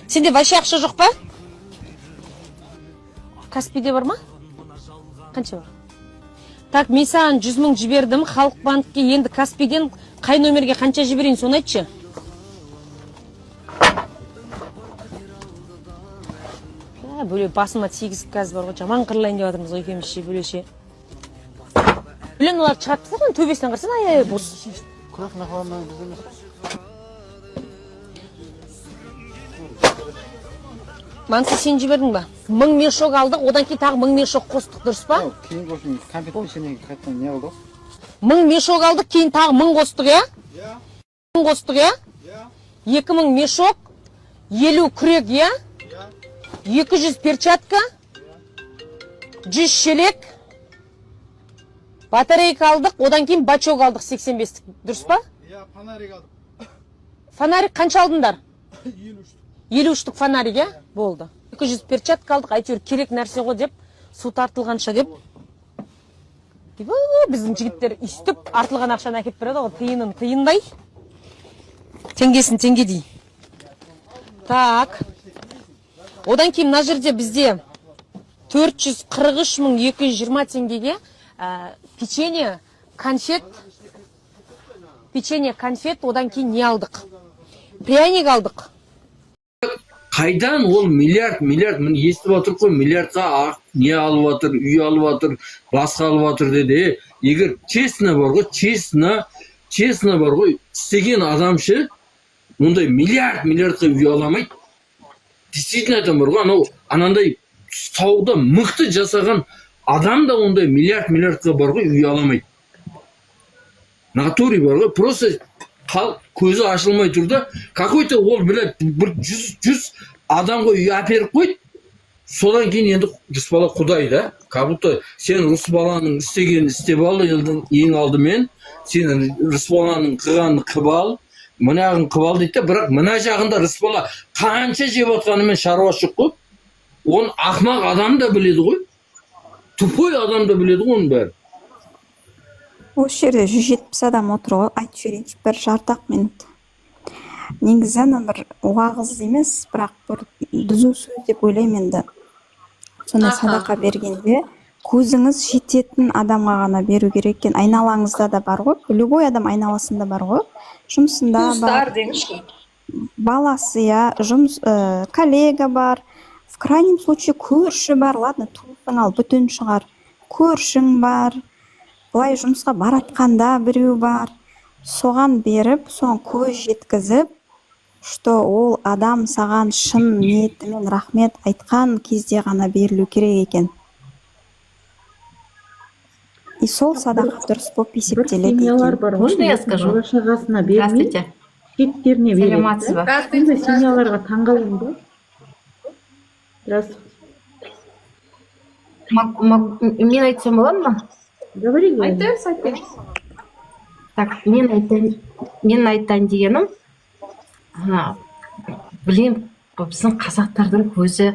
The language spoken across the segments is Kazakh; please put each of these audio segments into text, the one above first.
Сенде вообще ақша жоқ па? Каспиде бар ма? Қанша бар? Так, мен саған 100 000 жібердім Халық банкке. Енді Каспиден қай номерге қанша жіберейін, соны айтшы. А, бөле, басыма тигізіп, қазір бар ғой, жаман қырылайын деп жатырмыз ғой екеуміз ше, бөлеше. Блин, оларды шығарып тастаған, төбесінен қарасаң, ай, ай, бос. Мансы, сен жібердің ба? 1000 мешок алдық, одан кейін тағы 1000 мешок қостық, дұрыс па? Кейін қосым, конфет, печенье қайтадан не қылдық? 1000 мешок алдық, кейін тағы 1000 қостық, иә? Иә. 1000 қостық, иә? Иә. 2000 мешок, 50 күрек, иә? Иә. 200 перчатка, 100 шелек, батарейка алдық, одан кейін бачок алдық 85-тік, дұрыс па? Иә, фонарик алдық. Фонарик қанша алдыңдар? 53. 50 штук фонарик, иә? Болды. 200 перчатка алдық, әйтеуір керек нәрсе ғой деп, су тартылғанша деп. Ойбу, біздің жігіттер өйстіп артылған ақшаны әкеліп береді ғой, тиынын тиындай, теңгесін теңгедей. Так. Одан кейін мына жерде бізде 443 220 теңгеге печенье, конфет, печенье, конфет, одан кейін не алдық? Пряник алдық. Қайдан ол миллиард, миллиард? Міне, естіп жатырмық қой, миллиардқа ақ не алып жатыр, үй алып жатыр, басқа алып жатыр деді. Е, егер честно бар ғой, честно, честно бар ғой, істеген адам ше, ондай миллиард миллиардқа үй ала алмайды. Действительно айтамын бар ғой, анау анандай сауда мықты жасаған адам да ондай миллиард миллиардқа бар ғой үй ала алмайды. Натуре бар ғой, просто халық көзі ашылмай тұр да. Какой-то ол, блядь, бір 100 адамға үй әперіп қойды. Содан кейін енді Рысбала құдай да, как будто сен Рысбаланың істегенін істеп ал, елдің ең алдымен сен Рысбаланың қылғанын қылып ал, мынағын қылып ал дейді да. Бірақ мына жағында Рысбала қанша жеп жатқанымен шаруасы жоқ қой. Оны ақымақ адам да біледі ғой, тупой адам да біледі ғой оның бәрін. Осы жерде 170 адам отыр ғой, айтып жіберейінші бір жарты ақ минут. Негізі ана бір уағыз емес, бірақ бір түзу сөз деп ойлаймын енді. Сондай садақа бергенде көзіңіз жететін адамға ғана беру керек екен. Айналаңызда да бар ғой, любой адам айналасында бар ғой, жұмысында бар. Туыстар деңізші. Баласы, иә, жұмыс, коллега бар, в крайнем случае көрші бар. Ладно, туысың ал бүтін шығар, көршің бар, былай жұмысқа баратқанда біреу бар, соған беріп, соған көз жеткізіп, что ол адам саған шын ниетімен рахмет айтқан кезде ғана берілу керек екен, и сол садақа дұрыс болып Бір есептеледі семьялар екен. бар ғой, Можно я скажу? бала шағасына бермей, Здравствуйте. шеттеріне береді Саламатсыз да. ба? Сондай семьяларға таңғаламын да. Здравствуйте. Мен айтсам болады ма? Говори, говори. Айта беріңіз, айта беріңіз. Так, мен айтайын дегенім, білем, біздің қазақтардың көзі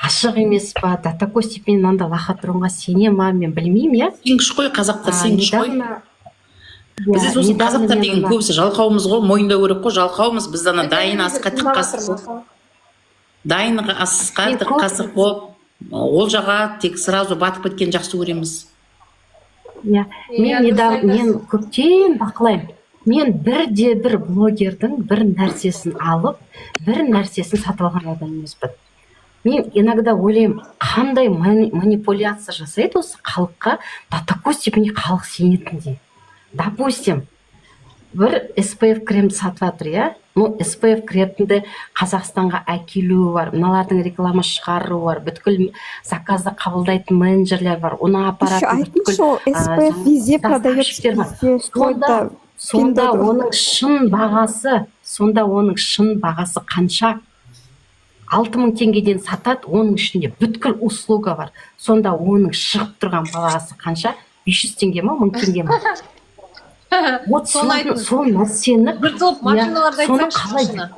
ашық емес па, до такой степени мынандай лохотронға сене ма, мен білмеймін, иә. Сенгіш қой қазақтар, сенгіш қой. Недавно Бізде иә, сосын недавно қазақтар мен деген ана- көбісі жалқаумыз ғой, мойындау керек қой, жалқаумыз біз. Ана дайын асқа тік қасық болып, дайын асқа Мен тік көп- қасық болып, олжаға тек сразу батып кеткен жақсы көреміз. Иә, мен Иә, дұрыс недавно, мен айтасыз. көптен бақылаймын. Мен бірде бір блогердің бір нәрсесін алып, бір нәрсесін сатып алған адам емеспін. Мен иногда ойлаймын, қандай манипуляция жасайды осы халыққа, до такой степени халық сенетіндей. Допустим, бір SPF кремді сатып жатыр, иә. Ну, SPF кремді Қазақстанға әкелуі бар, мыналардың реклама шығаруы бар, бүткіл заказды қабылдайтын менеджерлер бар, оны Еще апаратын айтыңызшы, ол бүткіл SPF везде продается, доставщиктер бар. везде, вплоть Сонда до сонда Пиндуодуо. Сонда оның шын бағасы қанша? 6000 теңгеден сатады, оның ішінде бүткіл услуга бар. Сонда оның шығып тұрған бағасы қанша? 500 теңге ма, 1000 теңге ма? Вот Соны айтыңыз. сол нәрсені Бір топ иә, машиналарды соны айтсаңызшы, қалай машина.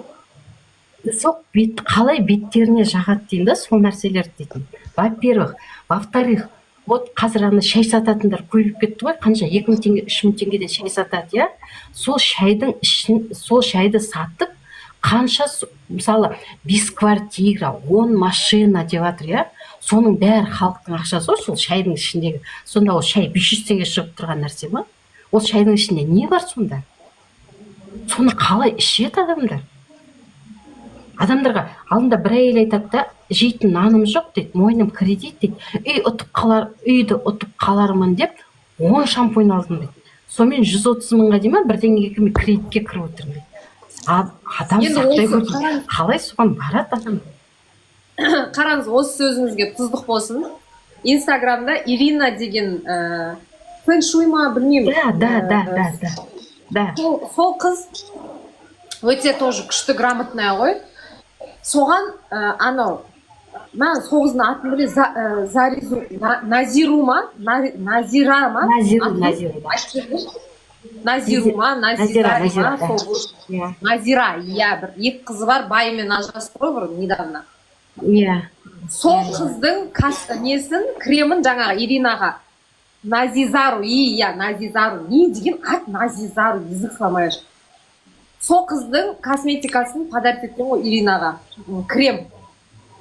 Сол бет, қалай беттеріне жағады деймін да сол нәрселерді дейтін. Во первых. Во вторых, вот қазір ана шай сататындар көбейіп кетті ғой. Қанша, 2000 теңге, 3000 теңгеден шай сатады, иә. Сол шайдың ішін, сол шайды сатып, Қанша мысалы, бес квартира, 10 машина деп жатыр, иә. Соның бәрі халықтың ақшасы ғой. Сол шайдың ішіндегі, сонда ол шай 500 теңге шығып тұрған нәрсе ма? Ол шайдың ішінде не бар сонда? Соны қалай ішеді адамдар? Адамдарға алдында бір әйел айтады да: «Жейтін наным жоқ, – дейді, – мойным кредит, – дейді, – үй ұтып қалар, үйді ұтып қалармын деп 10 шампунь алдым», – дейді. «Сонымен 130 мыңға дей ма, бірдеңеге мен кредитке кіріп отырмын», – дейді. Адам Енді сақтай осы көрсін. қараңыз. Қалай соған барады адам? Қараңыз, осы сөзіңізге тұздық болсын. Инстаграмда Ирина деген, фэншуй ма, білмеймін. Да. Сол қыз өте тоже күшті, грамотная ғой. Соған анау, маған сол қыздың атын біле, Заризу, Назиру ма, Назира ма? Назиру. Атын Назиру, да. айтып жіберіңізші. Назиру ма, Назира. Назира Назира, ма? да. Сол Иә. Назира, иә. Бір екі қызы бар, байымен ажырасты ғой бір недавно. Иә. Сол қыздың несін, кремін жаңағы Иринаға, Назизару, иә, Назизару, не деген ат, Назизару, язык сломаешь. Сол қыздың косметикасын подарить еткен ғой Иринаға, крем.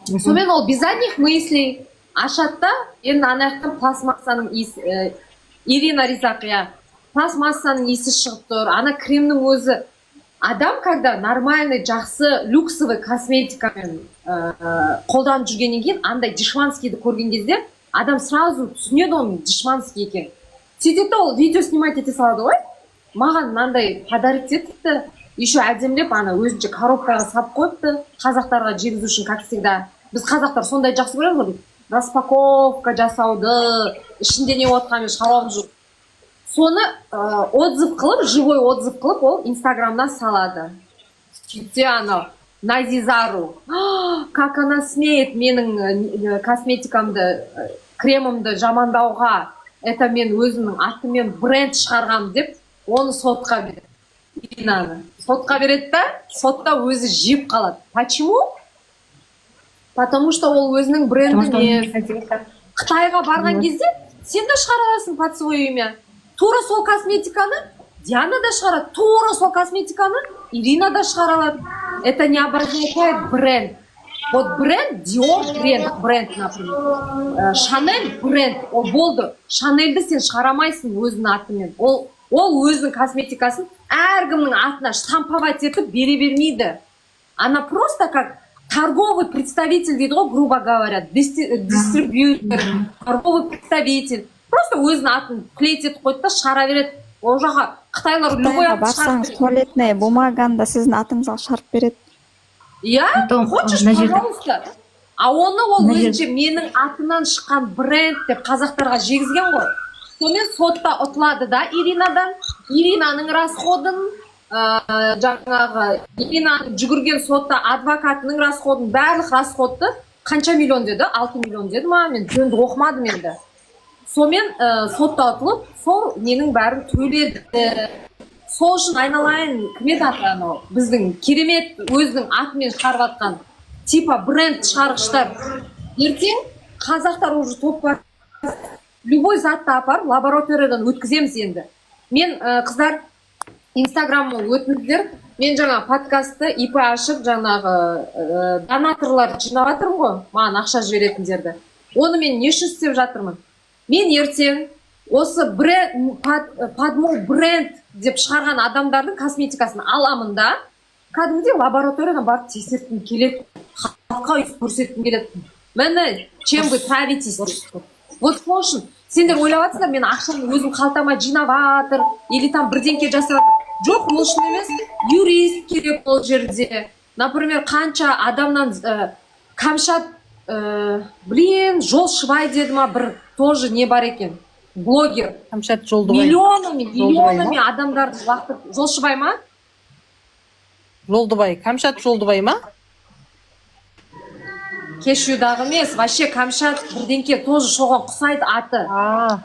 Сонымен ол без задних мыслей ашады да, енді ана жақтан пластмассаның иісі, Ирина Ризақ, иә, пластмассаның иісі шығып тұр ана кремнің өзі. Адам, когда нормальный, жақсы, люксовый косметикамен қолданып жүргеннен кейін, андай дешманскийді көрген кезде адам сразу түсінеді оның дешманский екенін. Сөйтеді да, ол видео снимать ете салады ғой: «Маған мынандай подарить етіпті, еще әдемілеп ана өзінше коробкаға салып қойыпты», қазақтарға жегізу үшін. Как всегда, біз, қазақтар, сондай жақсы көреміз ғой распаковка жасауды, ішінде не болып жатқанымен шаруамыз жоқ. Соны отзыв қылып, живой отзыв қылып, ол Инстаграмна салады. Сөйтсе, анау Назизару: «А, как она смеет менің косметикамды, кремімді жамандауға? Это мен өзімнің атыммен бренд шығарғам», – деп, оны сотқа береді. Иринаны сотқа береді да, сотта өзі жеп қалады. Почему? Потому что ол өзінің бренді емес. Қытайға барған кезде сен де шығара аласың под свое имя. Тура сол косметиканы Диана да шығарады, тура сол косметиканы Ирина да шығара алады. Это не обозначает бренд. Вот бренд Диор, бренд, например, Шанель бренд, ол болды. Шанельді сен шығара алмайсың өзінің атымен. Ол өзінің косметикасын әркімнің атына штамповать етіп бере бермейді. Она просто как торговый представитель дейді ғой, грубо говоря, дистрибьютор, торговый представитель. Просто өзінің атын клеить етіп қойды да, шығара береді. Ол жаққа қытайлар любой Қытайға атын шығарып барсаңыз, береді. туалетная бумаганы да сіздің атыңызға шығарып береді. Иә. Потом, Хочешь, мына жерде- пожалуйста. А оны ол Мына жерде- өзінше менің атымнан шыққан бренд деп қазақтарға жегізген ғой. Сонымен сотта ұтылады да Иринадан. Иринаның расходын, жаңағы Иринаның жүгірген сотта адвокатының расходын, барлық расходты, қанша миллион деді, 6 миллион деді ма, мен жөнді оқымадым енді. Сонымен сотта ұтылып, сол ненің бәрін төледі. Сол үшін, айналайын, кім еді аты, анау біздің керемет өзінің атымен шығарып жатқан типа бренд шығарғыштар, ертең қазақтар уже топ, любой затты апарып лабораториядан өткіземіз енді. Мен, қыздар, Инстаграмыма өтіңіздер. Мен жаңа подкастты ИП ашып, жаңағы донаторлар жинап жатырмын ғой, маған ақша жіберетіндерді. Оны мен не үшін істеп жатырмын? Мен ертең осы бренд, под мой бренд деп шығарған адамдардың косметикасын аламын да, кәдімгідей лабораториядан барып тексерткім келеді, халыққа өйтіп көрсеткім келеді: «Міне, чем вы травитесь», – деп. Вот сол үшін сендер ойлап жатсыңдар, мен ақшаны өзім қалтама жинап жатыр или там бірдеңке жасап жатыр. Жоқ, ол үшін емес. Юрист керек ол жерде. Например, қанша адамнан, Кәмшат, блин, Жолшыбай деді ма, бір тоже не бар екен, блогер. Кәмшат Жолдыбай. Миллионами, Жолдыбай ма? миллионами адамдарды лақтырып. Жолшыбай ма? Жолдыбай, Кәмшат Жолдыбай ма? Кешьюдағы емес, вообще Кәмшат бірдеңке, тоже соған ұқсайды аты. А.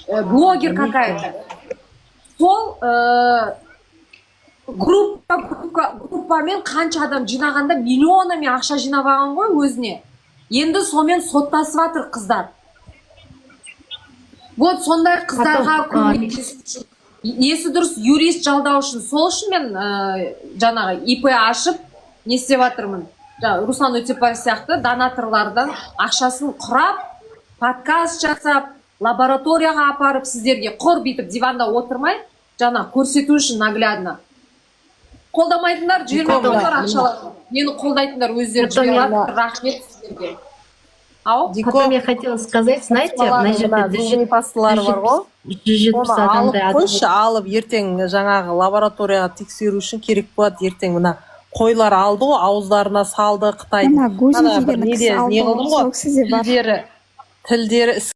Блогер какая-то. Сол группамен қанша адам жинағанда, миллионами ақша жинап алған ғой өзіне. Енді сонымен соттасып жатыр қыздар. Вот сондай қыздарға Потом, көмектесу үшін. Несі дұрыс, юрист жалдау үшін. Сол үшін мен жаңағы ИП ашып, не істеп жатырмын. Жаңа Руслан Өтепбаев сияқты донаторлардан ақшасын құрап, подкаст жасап, лабораторияға апарып, сіздерге құр бүйтіп диванда отырмай, жаңа көрсету үшін наглядно. Қолдамайтындар жібермей қойыңдар ақшаларын. Мені қолдайтындар өздері Потом жіберіп жатыр. Рахмет сіздерге. Ау. Потом я хотела сказать, знаете, мына жерде зубный пасталары бар ғой, 170 оны алып адамдай адам. қойшы. Алып, ертең жаңағы лабораторияға тексеру үшін керек болады. Ертең мына қойлар алды ғой, ауыздарына салды қытайдың. Ана Гузи Ана бір деген неде кісі алды не ғой, қылдым ғой, сол кісі де бар. тілдері ісіп.